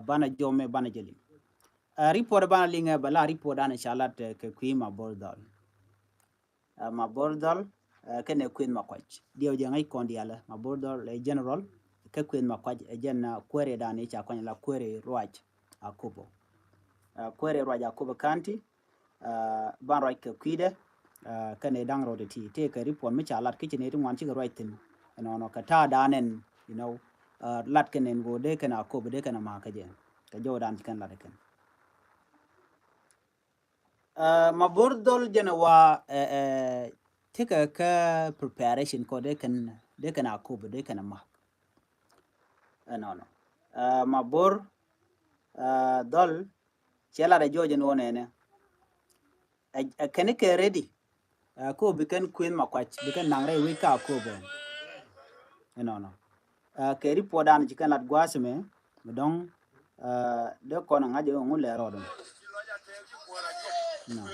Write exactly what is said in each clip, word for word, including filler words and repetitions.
Banɛ jɔmɛ banɛ jɛ liŋ. Ɛ, report banɛ liŋ ɛ bɛ la report danɛ ca lat, ɛ, kɛ kui̱ Mabor Dhɔl. Ɛ, Mabor Dhɔl, ɛ, kɛnɛ Kueth Makuac. Diɛw jɛ ŋäc kɔn dialɛ. Mabor Dhɔl ɛ general, kɛ Kueth Makuac ɛ jɛn, ɛ, kuäärɛ danɛ ca kuany la kuäärɛ ruac Akobo. Ɛ, kuäärɛ ruac Akobo County, ɛ, ban ruac kɛ kui̱dɛ, ɛ, kɛnɛ da̱ŋ rɔɔdɛ ti. Tëë kɛ report mi ca lat kä ci nɛy ti ŋuan cikɛ ruac thi̱n. Ɛnɔnɔ kɛ ta̱a̱ danɛn, you know, ɛ, lat kɛnɛ ɣöö dee kɛnɛ Akobo dee kɛnɛ ma̱a̱k kä jɛ. Kɛ jɔw dan ci kɛn lat kɛn. Ɛ, Mabor Dhɔl jɛn ɛ wa, ɛ, ɛ, tekɛ kä preparation kɔ dee kɛn, dee kɛn Akobo dee kɛn ma̱a̱k. Ɛnɔnɔ. Ɛ, Mabor, ɛ, Dhɔl cɛ lat ɛ jɔɔc ɛn wä nɛnɛ. Ɛ, ɛ kɛn kɛ ready. Ɛ, Akobo bi kɛn Kueth Makuac, bi kɛn naŋ rɛy wec kä Akobo. Ɛnɔnɔ. Ɛ, kɛ report dan ci kɛn lat gua̱a̱th mɛ, mi dɔ̱ŋ, ɛ, dee kɔn ŋa̱c jɛ ŋu lɛ rɔɔdɛ. Nɔ.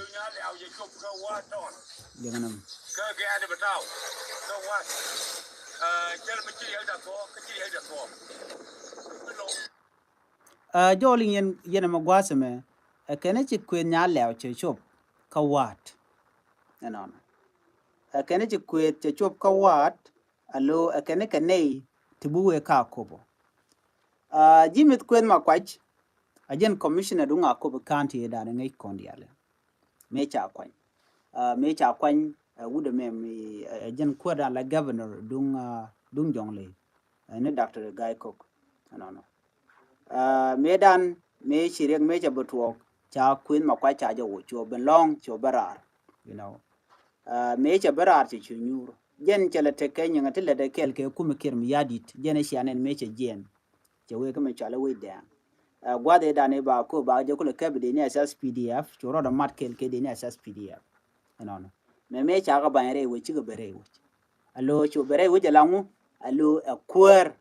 Jɛ kɛn nɔ. Ɛ, jɔɔl in yɛn, yɛn ɛmɛ gua̱a̱th ɛmɛ, ɛ kɛn ci Kueth Nyalɛw cɛ cop kä Wa̱a̱t. Ɛnɔnɔ. Ɛ kɛn ci Kueth cɛ cop kä Wa̱a̱t, alo ɛ kɛn kɛ nɛy ti bi wee kä Akobo. Ɛ, ji̱ mith Kueth Makuac, ɛ jɛn commissioner duŋ Akobo County ɛ da̱a̱n ŋäc kɔn diaal. Mëë ca kuany. Ɛ, mëë ca kuany, ɛ, wut ɛmɛ mi, ɛ, ɛ jɛn kuäär da̱a̱n la governor duŋ, ɛ, duŋ Jɔŋley. Ɛ, ni Doctor Gai Kok. Ɛnɔnɔ. Ɛ, mëë dan, mëë ci riɛk, mëë ca bi tuɔɔk, ca Kueth Makuac ca jɛ wä, cu ben lɔ̱ŋ, cu ben raar, you know. Ɛ, mëë ca ben raar cɛ cu nyuur. Jɛn cɛ lɛ tekɛ nyiŋä ti lɛ dee kɛɛl kɛ kumɛ Kiir Mayardit, jɛn ɛ cia nɛn mëë cɛ jiɛɛn. Cɛ wee kä mɛ cɔal ɛ wec dɛɛŋ. Ɛ, gua̱th ëë dan ëë ba Akobo ba jɛ kulɛ kɛp dee ni S S P D F, cu rɔɔdɛ mat kɛɛl kɛ dee ni S S P D F. Ɛnɔnɔ. Mɛ mëë ca kɛ ba̱ny rɛy wec, cikɛ ben rɛy wec. Alo cu ben rɛy wec ɛ la ŋu, alo ɛ kuäär.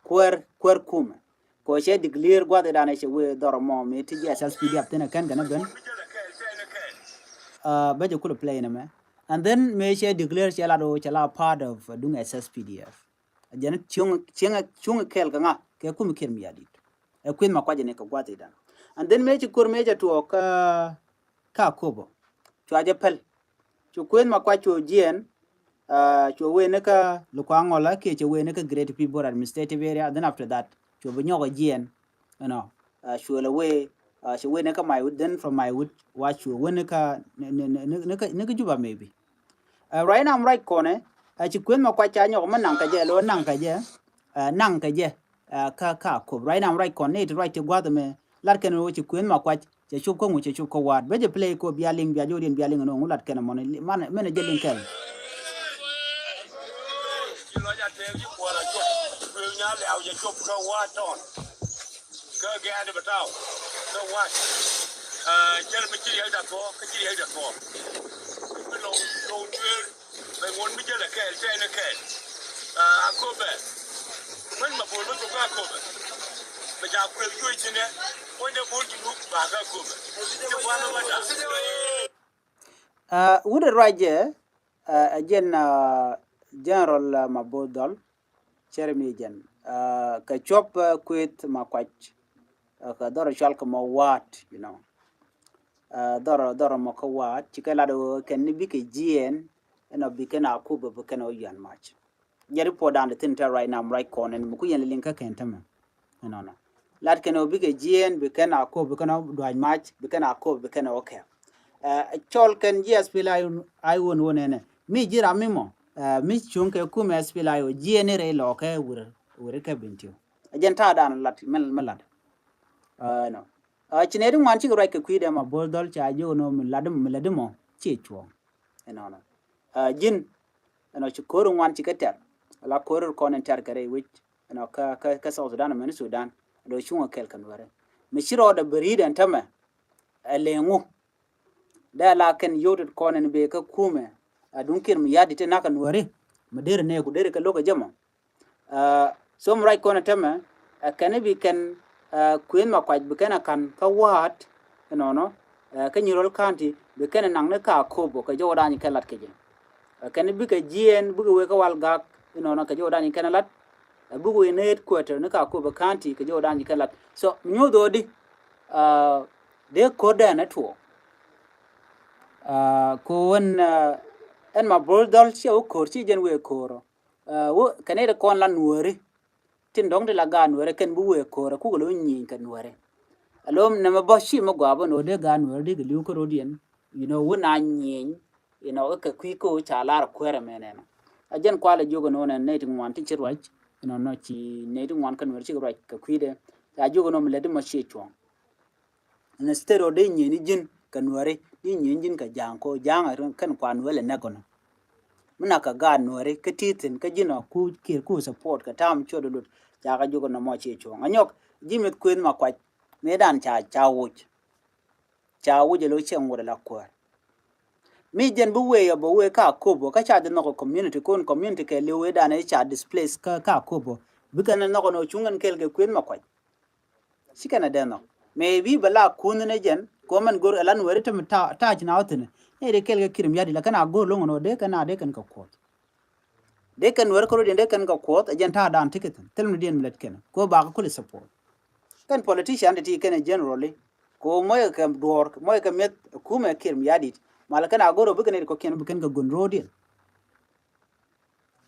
Kuäär, kuäär kumɛ. Kɔ cɛ declare gua̱th ëë dan ɛ cɛ wee dhɔr mɔ mi ti ji̱ S S P D F thin ɛ kɛn kɛn ɛ ben. Ɛ, bä jɛ kulɛ play nɛ mɛ. And then mëë cɛ declare cɛ la do cɛ la part of, ɛ, duŋ S S P D F. Jɛn cuŋ, cuŋ, cuŋ kɛɛl kɛ ŋa kɛ kumɛ Kiir Mayardit. Ɛ Kueth Makuac ni kɛ gua̱th ëë dan. And then mëë ci ko̱r mëë cɛ tuɔɔk kä, kä Akobo. Cua jɛ pɛl. Cu Kueth Makuac cu jiɛɛn, ɛ, cu wee ni kä Lukuaŋɔla kiɛ cu wee ni kä Great Pibor Administrative Area, then after that cu bi nyɔk ɛ jiɛɛn, you know, ɛ, cu lɛ wee, ɛ, cu wee ni kä Maiwut, then from Maiwut wa cu wee ni kä, ni, ni kä, ni kä Juba maybe. Ɛ, right now right kɔnɛ, ɛ, ci Kueth Makuac ca nyɔk mi naŋ kɛ jɛ, lo naŋ kɛ jɛ, ɛ, naŋ kɛ jɛ, ɛ, kä, kä Akobo. Right now right kɔnɛ, it right ti gua̱th mɛ, lat kɛn ro ci Kueth Makuac, cɛ cop kä ŋu, cɛ cop kä Wa̱a̱t. Bä jɛ play kɔ bia liŋ, bia jɛ wä diɛn bia liŋ ɛnɔ ŋu lat kɛn mɔnɛ, man, mɛn ɛ jɛ liŋ kɛl. Kä gɛ̈ɛ̈n bɛ taw kä Wa̱a̱t. Ɛ, cɛn mi ci riɛk da thuɔ̱k, kä ci riɛk da thuɔ̱k. Mi lo̱ŋ, lo̱ŋ dueer, bɛ ŋuɔ̱t mi jälɛ kɛɛl, tɛɛn ɛ kɛɛl. Ɛ, Akobo. Mën Mabor mi thok kä Akobo. Bɛ ca kuël cuec thi̱n ɛ, puɔ̱nydɛ Bor Junub ba kä Akobo. Ci gua̱n ɛ bä da̱. Ɛ, wut ɛ ruac jɛ, ɛ, ɛ jɛn, ɛ, General, ɛ, Mabor Dhɔl, cɛrɛ mi jɛn. Ɛ, kɛ cuɔp, ɛ, Kueth Makuac, ɛ, kɛ dhɔr cual kɛ mɔ Wa̱a̱t, you know. Ɛ, dhɔr, dhɔr mɔ kä Wa̱a̱t, cikɛ lat ɣöö kɛn ni bikɛ jiɛɛn, ɛnɔ bi kɛn Akobo bi kɛn ɣä yuan mac. Jɛ report dan di thin tɛ right now, right kɔn ɛn mi ku yɛn liŋ kä kɛn tämɛ. Ɛnɔnɔ. Lat kɛn ɔ bikɛ jiɛɛn, bi kɛn Akobo, bi kɛn ɔ duac mac, bi kɛn Akobo, bi kɛn ɔ kɛp. Ɛ, cɔl kɛn jiɛ S P L A I, I won won ɛnɛ. Mi ji̱ ram mi mɔ, ɛ, mi cuŋ kɛ kumɛ S P L A I ɔ jiɛɛn ni rɛy lɔɔkɛ wur, wur kɛ Bentiu. Ɛ jɛn ta̱a̱ dan lat, mi, mi lat. Ɛ, nɔ. Ɛ, ci nɛy ti ŋuan cikɛ ruac kɛ kui̱dɛ Mabor Dhɔl ca jiök nɔ mi lat, mi lat mɔ, ciɛ cuɔ̱ɔ̱ŋ. Ɛnɔnɔ. Ɛ, ji̱n, ɛnɔ ci ko̱r ŋuan cikɛ tɛr. Ala ko̱r kɔn in tɛr kɛ rɛy wec. Ɛnɔ kä, kä, kä South Sudan, mɛn Sudan. Dee cuŋ ɛ kɛl kɛ Nuɛri. Mi ci rɔɔdɛ bi ri̱i̱t ɛn tämɛ. Ɛ lɛ ŋu. Dee la kɛn yio̱w tet kɔn in bee kä kumɛ. Ɛ duŋ Kiir Mayardit ti nak kɛ Nuɛri. Mi der nɛ ku der kɛ lo̱k kɛ jɛ mɔ. Ɛ, so mi ruac kɔn ɛ tämɛ, ɛ, kɛn bi kɛn, ɛ, Kueth Makuac bi kɛn ɛ ka̱n kä Wa̱a̱t, ɛnɔnɔ, ɛ, kä Nyirol County, bi kɛn ɛ naŋ ni kä Akobo, kɛ jɔw da̱ny kɛ lat kɛ jɛ. Ɛ, kɛn bikɛ jiɛɛn, bikɛ wee kä Walgak, ɛnɔnɔ, kɛ jɔw da̱ny kɛn ɛ lat. Ɛ buk wee ni headquarter ni ka Akobo County kɛ jɔw dan ji̱ kɛ lat. So mi nyuuth ɣöö di dee ko̱r dɛn ɛ tuɔɔk. Ko wän ɛn Mabor Dhɔl ciɛ wä ko̱r ci jɛn wee ko̱r ɔ. Wä kɛ nɛy ti kɔn la Nuääri. Tin dɔ̱ŋ ti la gaat Nuääri kɛn bi wee ko̱r ɛ kuk lo̱ nyieny kɛ Nuääri. Alo nɛmɛ bä ci mi gɔaa bä ni ɣöö dee gaat Nuääri di kɛ li̱w kä ro̱diɛn. You know, wä na nyieny, you know, kɛ kui̱ kä ca lar kuäärɛ mɛnɛ nɔ. A jɛn kualɛ jiök ɛn ɣöö nɛn nɛy ti ŋuan ti ci ruac, you know, nɔ ci nɛy ti ŋuan kä Nuääri cikɛ ruac kɛ kui̱dɛ. Ca jiök ɛn ɣöö mi lät di mɔ ciɛ cuɔ̱ŋ. Instead of dee nyieny ni ji̱n kɛ Nuääri, dee nyieny ji̱n kɛ Ja̱a̱ŋ kɛ ɣöö Ja̱a̱ŋ ɛ kɛn kua Nuääri lɛ nɛk kɔnɔ. Mi nak kɛ gaat Nuääri kä ti thi̱n kä ji̱n ɔ ku kiɛr ku support kɛ ta̱a̱m ciöt lut. Ca kɛ jiök ɛn ɣöö mɔ ciɛ cuɔ̱ŋ. Anyɔk ji̱ mith kuëth ma kuac mëëdan ca ca woc. Ca wi̱c ɛ lo̱ cieŋ wut ɛ la kuäär. Mi jɛn bi wee ɛ bä wee ka Akobo kä ca dee nhɔk ɛ community kun community kɛ li̱w wee dan ɛ ca displace kä ka Akobo. Bikɛn ɛ nhɔk ɛn ɣöö cuŋ ɛn kɛɛl kɛ kuëth ma kuac. Ci kɛn ɛ dee nhɔk. Mëë bi bɛ la kunh ni jɛn kɛ ɣöö mɛn go̱r ɛ la Nuääri te mi ta̱a̱ ta̱a̱ ci na wä thi̱n. Nɛy dee kɛɛl kɛ Kiir Mayardit la kɛn a go̱r lo̱ŋ ɛn ɣöö dee kɛn a dee kɛn kɛ kuɔth. Dee kɛn Nuääri kä ro̱diɛn dee kɛn kɛ kuɔth ɛ jɛn ta̱a̱ dan ti kɛ thi̱n thil mi diɛn mi lät kɛn kɛ ɣöö bakɛ kulɛ support. Kɛn politician ti ti kɛn ɛ generally kɛ ɣöö mɔc kɛ duɔ̱ɔ̱r mɔc kɛ mi̱eth ɛ kumɛ Kiir Mayardit. Malɛ kɛn a go̱r ɣöö bikɛ nɛy ti kɔ̱kiɛn bikɛn kɛ go̱n ro̱diɛn.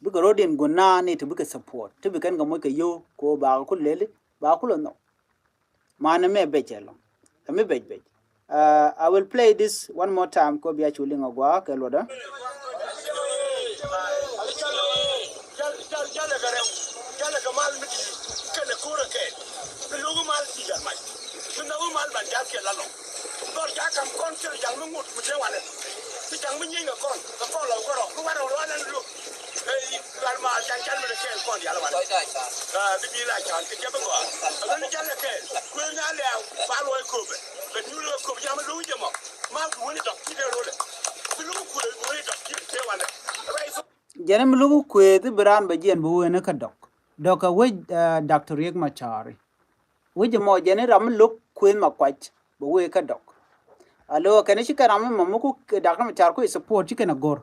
Bikɛ ro̱diɛn go̱n na nɛy ti bikɛ support ti bikɛn kɛ moc kɛ yio̱w kɛ ɣöö bakɛ kulɛ lɛli bakɛ kulɛ nhɔk. Manɛ mɛ bɛc ɛlɔ. Ɛ mi bɛc bɛc. I will play this one more time kɛ ɣöö bia cu liŋ a gua̱a̱ kɛ luɔtdä. Jalɛ kɛ rɛw, jalɛ kɛ mal mi di̱i̱t kɛnɛ ko̱rä kɛɛl. Mi lo̱k mal ti jal mac. Mi nhɔk mal ban jal kiɛ la lɔŋ. Dhɔr ca kam kɔn thil ja̱ŋ mi ŋut mi te wanɛ. Ti ja̱ŋ mi nyieny kɛ kɔn kɛ kɔn lɔw kärɔ̱ mi warɛ wä anɛn lo̱k. Ɛ i̱ gal ma can can mi te kɛɛl kɔn dial wanɛ. Bi bi la can kɛ jɛ bi gɔaa. Ɛ ɣän jalɛ kɛɛl kuëë na lɛɛw ba luɔy köpɛ. Bɛ nyuul kɛ köp ja̱ŋ mi lo̱k jɛ mɔ. Ma bi wuni dɔk ti dee rolɛ. Bi lo̱k kuëë bi wuni dɔk ti te wanɛ. Rɛy Jɛn mi lo̱k kuëëth i̱ bi raan bɛ jiɛn bi wen i̱ kä dɔk. Dɔk kɛ wec Doctor Riek Machar. Wec ɛmɔ jɛn i̱ ram mi lo̱k kuëëth ma kuac bɛ wee kä dɔk. Alo kɛn i̱ ci kɛn ram mi mɔ mi ku Doctor Machar ku i̱ support ci kɛn ɛ go̱r.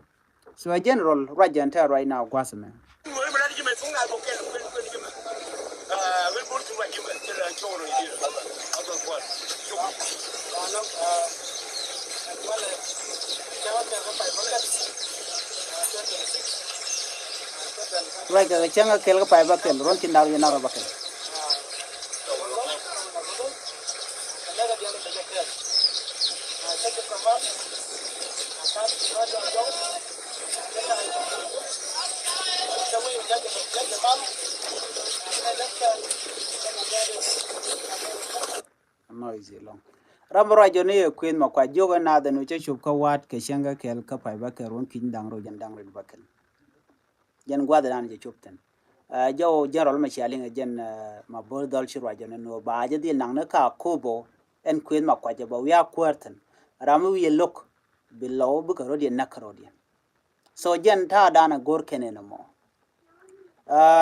So ɛ general ruac jɛn tɛ ruac na gua̱th ɛmɛ. Ruac kɛ cäŋ kä kɛl kä pay bäkɛl ruɔ̱n ci nar yɛ nar bäkɛl. Noisy lɔŋ. Ram ruac jɔni yɛ kuëth ma kuac jiök ɛ nath ɛn wi cä cop kä wa̱a̱t kɛ cäŋ kä kɛl kä pay bäkɛl ruɔ̱n ki̱ny da̱ŋ rɛw jɛn da̱ŋ rɛw bäkɛl. Jɛn gua̱a̱th ɛn an cɛ cop thi̱n. Jɔw jɛn rɔl ma cia liŋ ɛ jɛn ma bo̱o̱r dhɔl ci ruac jɔni nuɔ̱ɔ̱r ba jɛ dhil naŋ ni ka Akobo ɛn kuëth ma kuac ɛ bä wiaa kuäär thi̱n. Ram mi wi̱i̱ lo̱k bi lɔw bikɛ rɔ̱diɛn näk kä rɔ̱diɛn. So jɛn ta̱a̱ dan a go̱r kɛn ɛn ɛmɔ.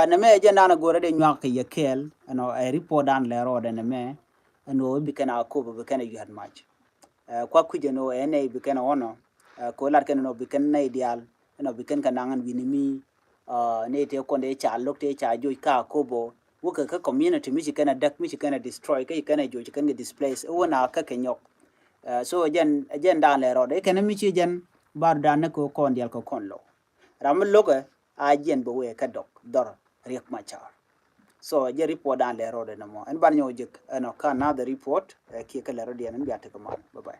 Nɛmɛ jɛn dan a go̱r a dee nyuak kɛ yɛ kɛɛl ɛnɔ ɛ report dan lɛ rɔɔdɛ nɛmɛ. Ɛn ɣöö bi kɛn a Akobo bi kɛn a yua̱t mac. Kuak kui̱c ɛn ɣöö ɛ nɛy bi kɛn a ɣɔnɔ kɛ ɣöö lat kɛn ɛn ɣöö bi kɛn nɛy diaal ɛn ɣöö bi kɛn kɛ naŋ ɛn wi̱ni mi. Nɛy tëë kɔn tëë ca lo̱k tëë ca joc ka Akobo wä kɛ kä community mi ci kɛn a däk mi ci kɛn a destroy kä ci kɛn a joc ci kɛn kɛ displace ɛ wä na kä kɛ nyɔk. So jɛn jɛn dan lɛ rɔɔdɛ kɛn mi ci jɛn bar dan ni kɛ kɔn diaal kɛ kɔn lo̱k. Ram mi lo̱kɛ a jiɛn bɛ wee kä dɔk dhɔr Riek Machar. So jɛ report dan lɛ rɔɔdɛ nɔmɔ ɛn ban nyɔk jek ɛnɔ kä another report. Kiɛ kä lɛ rɔɔdiɛn ɛn bia tekɛ man. Bye bye.